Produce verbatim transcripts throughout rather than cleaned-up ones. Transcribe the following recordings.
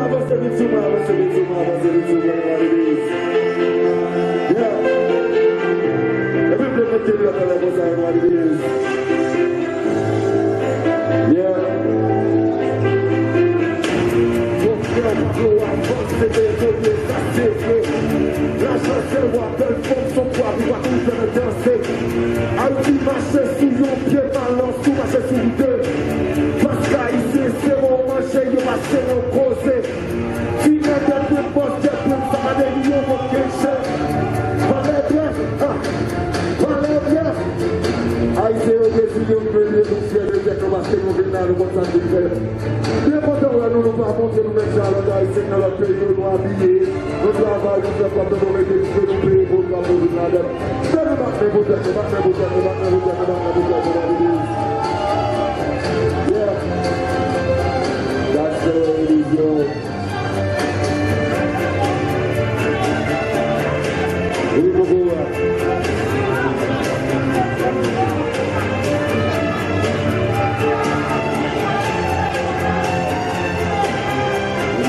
Avanse vit sou mwen, avanse vit sou mwen, avanse vit sou mwen, Ann Mari Biz. Yeah. Epi m vle mete dlo atè la konsa, Ann Mari Biz. Yeah. Mon frè, pa tro avanse, men kote sa se vre. Lajan se lwa, bèl fanm, son pwa, nou pa tou fè nan danse. Ayiti mache sou yon pye, balans ou mache sou de. Paske Ayisyen se yon manje, yo pa se yon koze. Ti nèg dèt de bòs, dèt de sa pa de yon bon kesyon. Pale byen, ah, pale byen. Ayisyen yo dezide yo mele nou fyè de tèt nou paske nou vin la, nou konn sa ki fè. Byen kontan wè nou, nou pa montre nou menm jan lòt Ayisyen nan lòt peyi yo, nou abiye, nou travay, nou fè kòb, nou mete dife, nou peye pou nou pa pou vin ladan. Fè nou bat men pou tèt nou, bat men pou tèt nou, bat men pou tèt nou, bat men pou tèt nou, bat men pou tèt nou. Yeah. That's the way it is, yo. Wi, bobo, a.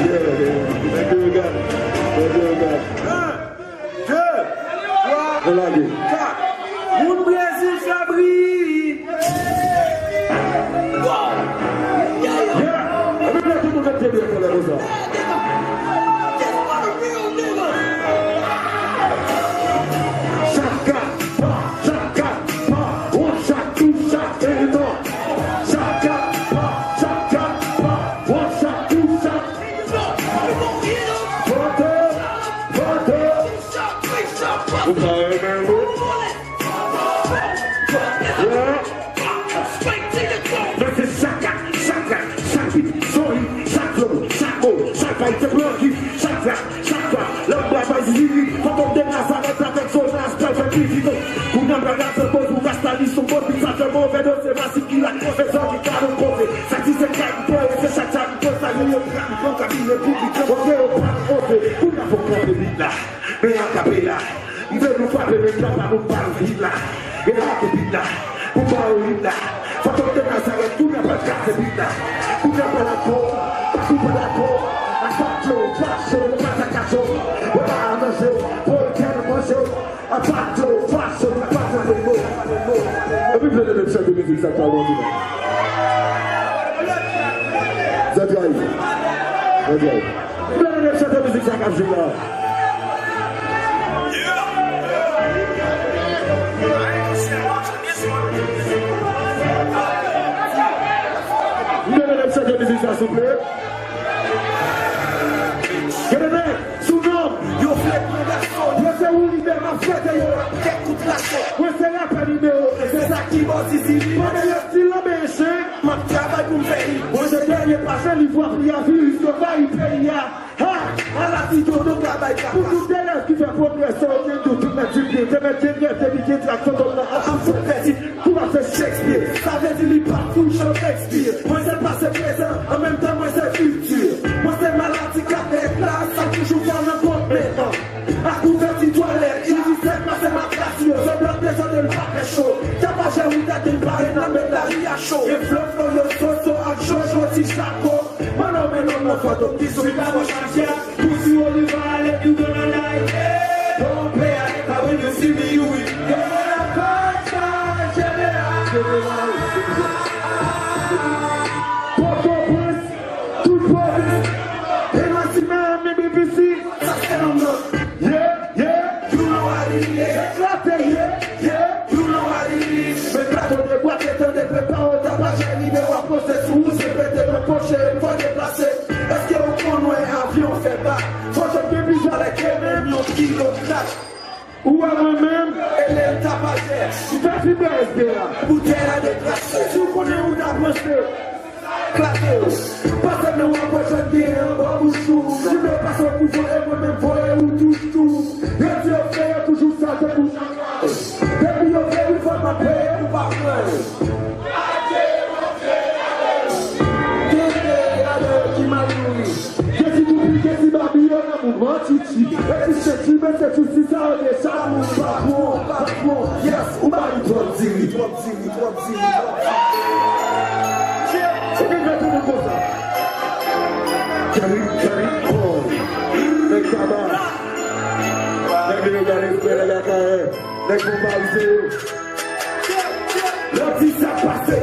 Yeah, man. Thank you, God. Thank you, God. Un, deux, trois, quatre. Moun Brezil fè bri. Yeah! Epi lè tout moun fè byen fò lè konsa. Chaka, pa, chaka, pa, one shot, two shot, and on. Chaka, pa, chaka, pa, one shot, two shot. Fòte, fòte. Ou pa renmen wi. Yeah. Men se chaka, chaka, chak bit, son hit, chak flow, chak mo, chak vibe, se plon hit, chak rap, chak rap, lè m bwè bay zizi, fantom de Nazarèt avèk Jonas, pral fè pi vit. Kounye a m pral lage poz pou Rasta li son bon bit, sa fè move do se masin ki la, fè zòn ki ka nou poze, sa di se kay m poze, se chak chak m poze, sa yo yo trap, m pran kabine pou bit, montre yo pa m oze, kounye a fò kanpe bit la. Men akapela, m vle nou frape men trap la nou pa l vit la. Relake bit la, pou ba yo rit la. Fantom de Nazarèt, kounye a pral kase bit la. Kounye a pa dakò, pa kou pa dakò. Apak yo, fache, pa ta kacho. Wè pa a manje, pou l kè nan manje. Apak yo, fache, pa ta manje. Epi vle de chante mizik sa pa bon dimanch. Zantray. Zantray. Mwen renmen chante mizik sa k ap jwe la. Mwen renmen chante mizik sa, souple. Gade nèg, sou nonm. Yo vle pran gason. Yo se ou lidè, m ap fete yo. Kèk kout raso. Mwen se rapè nimewo. Se sa ki bon, Zizili. Pandan yo stil nan men chen. M ap travay pou m fè hit. Mwen se dènye pase li vwa pri a viris yo vayi peyi a. Ha! Ala ti dodo ka bay kaka. Pou tout elèv ki fè pwogrese, okenn dout, tout mèt di byen, te mèt gen grèv, depi gen trak, fantom nan ap ap fout pèdi. Kou ap fè Shakespeare, sa vle di li pa fout chan Shakespeare. Mwen se pase prezan, an menm tan mwen se fiti. Mwen se maladi k ap fè klas, sa toujou fè nan kont men an. Ak kouvèti twalèt, i disèt pase matras yo, se blòk dezòde l pa fè cho. Tapajè ou tèt li pare nan men lari a cho. Gen flo flo yo soso ak jojo ti jako. Mano, mano, no, fantom ki sou li pa bon chanja. Pussy, Oliver, let you gonna die. Don't play at it, 'cause when you see me, you will. Pòtoprens, tout pwovens, Haiti, Miami, B B C. Sa se nonm nan. Yeah, yeah. You know how it is. Eklate, yeah, yeah. You know how it is. Men plato debwate, tande prepa w, tapajè nimewo a poze sou ou, se pete nan poche, fò deplase. Èske ou konn wè avyon fè bak? Fò jwenn gen vizyon lè ke menm yon kilo krak. Ou wè mwen menm? E lè l tapajè. M fè fibra S B A. Boutèy la deklase. Si w konnen ou ta panse. Klate yo. Pase men w ap wè jwenn gen anba bouch ou. Jime pase w pou voye mwen menm voye ou toutou. Yo di yo fè yo toujou sa tankou. Depi yo vle wi fò m ap peye pou pa pran yo. Gen de gade yo ki mal nouri. Gen ti doupi, gen ti babi yo nan mouvman titi. E ti senti men se sou si sa yo deja pou pa pran, pa pran. Yes, ou ba li twòp diri, twòp diri, twòp diri, twòp diri. Epi fè tout moun konsa. Kari, kari, oh. Nèg kaba. Nèg legal espè, nèg akayè. Nèg konpayize yo. Lè w di sa pase.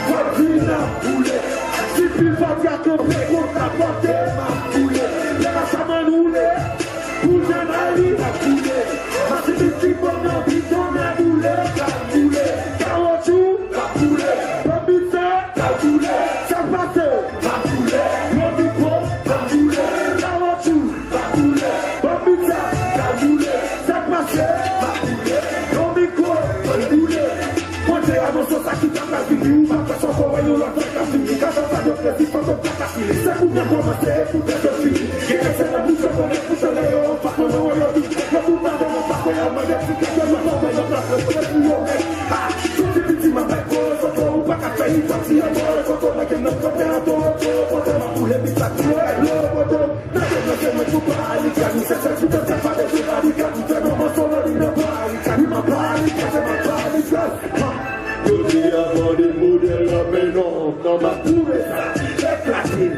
Fò di n ap boule. Si pi fò di a kanpe kont la pòte, m ap boule. Lè la sa mann woule. Pou Janali, m ap boule. Machibit ki pran nan bidon, n ap boule, n ap boule. Kawotchou, n ap boule. Banbisa, n ap boule. Sa k pase? M ap boule. Yon mikwo, m ap boule. Kawotchou, m ap boule. Banbisa, n ap boule. Sa k pase? M ap boule. Yon mikwo, m ap boule. Mwen te anonse sa ki ta pral vini, ou pa kwè sa ankò, wè yon lòt bagay k ap vini. Kaka sa yo kredi, fantom pa ka fini. Se kounye a kòmanse, e kounye a yo fini. Gen kè sè nan bouch yo, konnen pou tande yo, anfas mwen, mwen wè yo vini. Yo tout nan devan, pa kwè yo mande, ti kè yo, yo fòme, yo plas, yo pran pou yo menm. Ha! Tout ti piti, m ap bay gwo rezoto, ou pa ka fè li pati, yo gwo rezoto, nan gen nan kote an, to, to, kote m ap boule, bit la koule, lo, bodo. Nan deplase mwen pou Parikan, se sèl ti tèt pa de Parikan, fè mwen mwen solo li nan Parikan, li nan Parikan, se nan Parikan. Yo di avan de modèl la, men non, non, m ap pwouve sa, eklate.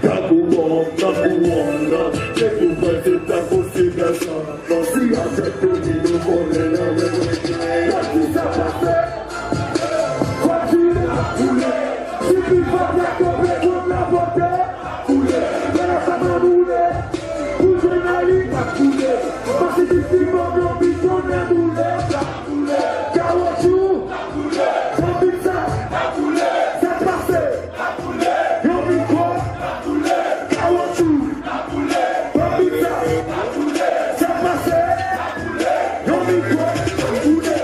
Tankou bòm, tankou wòm nan, se tou fè, se tankou si pèsòn. Non, si avèk peyi nou konnen nan men mwen. Lè ki sa pase, fò di n ap boule. Si pi fò fè kanpe kont la pòte. Boule, bèl sa nan boule. Pou Janali, pa boule. Machibit ki pran nan bidon, nan boule, pa boule. Kawotchou, banbisa, sa k pase. Yon mikwo, kawotchou, banbisa, sa k pase. Yon mikwo, boule.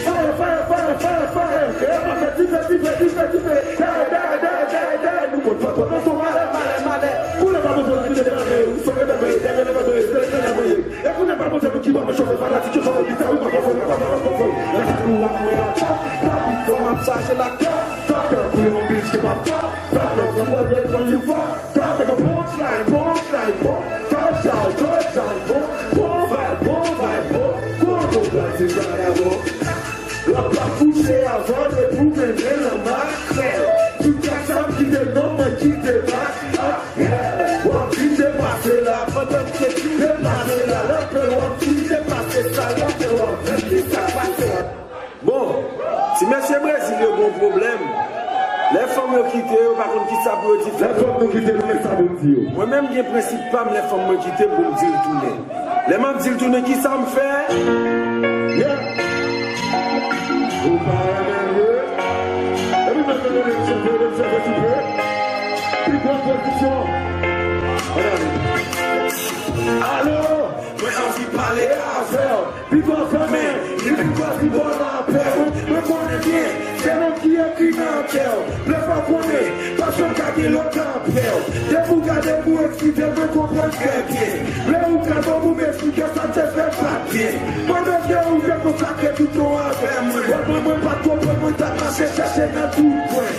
Fire, fire, fire, fire, fire. E pa fè dife, dife, dife, dife. Dèyè, dèyè, dèyè, dèyè, dèyè. Nou konn fè pwòp nan son malè, malè, malè. Koulè pa bezwen di de malè. Ou sove bebe, dèyè, dèyè, dèyè, dèyè, dèyè. E koulè pa bezwen di ki pa mwen chove fanatik yo chove bita, ou pa konfon, ou pa konfon. Lè sa nou ap mwen ata, pa bit, m ap chaje la kè. Sa fè pou yon bitch ki pa fè. Sa fè pou yon bitch ki pa fè. Sa fè pou punchline, punchline, pon. Touchdown, touchdown, pon. Pon vibe, pon vibe, pon. Kote w pral ti bagay bon. L ap pa kouche avan depi w mennen nan makrèl. Tout gad sa m kite non mwen kite makrèl. W ap vin depase la, pandan m te vin depase la, l ap fè w ap vin depase sa, l ap fè w ap vin ki sa pase. Bon, ti mesye Brezil yo gon pwoblèm. Lè fanm yo kite yo, pa konn ki sa pou yo di fanm yo. Lè fanm nou kite nou, men sa pou n di yo. Mwen menm gen prensip pa m, lè fanm mwen kite m pou m di l tounen. Lè m ap di l tounen, kisa m fè? Yeah. Ou pa renmen l vre? Epi mwen fè l chante, l chante souple. Pi gwo pozisyon. Alo, mwen anvi pale avè w. Pi gwo fèmen, li pi gwo pi gwo lapè. Mwen, mwen konnen byen, se non ki ekri nan kè w. Blèf pa konnen, pa janm ka gen lòt apre w. Depi w gade pou eksplike, mwen konprann trè byen. Lè ou ka ban pou m eksplike sa te fè pa byen. Pandan ke ou te konsakre tout tan avè mwen. Wè mwen, mwen pa t konprann, mwen t ap mache chèche nan tout pwen.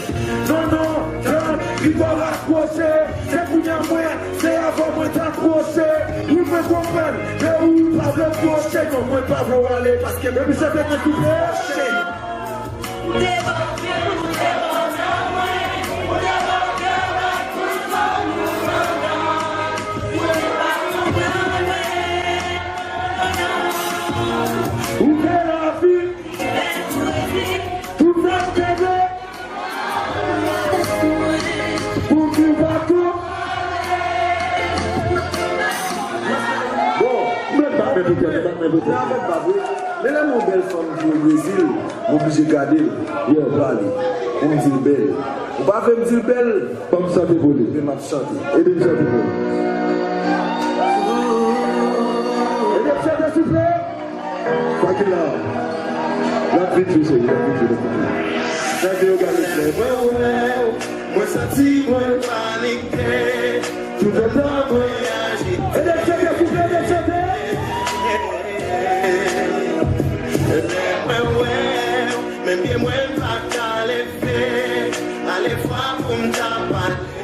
Non, non, tann, li pral rakwoche. Se kounye a mwen, se avan mwen t ap pwoche. Wi, mwen konprann, men ou pa vle pwoche. Non, mwen pa vle w ale, paske menm jan te gen tout pwoche. Ou te lavi, tout sa m te vle. Pou di w pa tou. Bon, mwen pa mèt ou kè, mwen pa mèt ou kè. Nan fèt pa vre. Men lè m wè yon bèl fanm ki o Brezil, m oblije gade l pou m pale. Pou m di l bèl. Ou pa vle m di l bèl? Ban m chante pou li. Men m ap chante. Ede m chante pou li. Ede m chante, souple. Sa ki la? L ap vin jwe, cheri, l ap vin jwe, l ap vin jwe. Chante yo gade. Lè mwen wè w, mwen santi mwen panike. Tout tan mwen aji. Ede chante, souple, ede chante. Lè mwen wè w, menm pye mwen pa ka leve. Ale fwa pou m ta pale.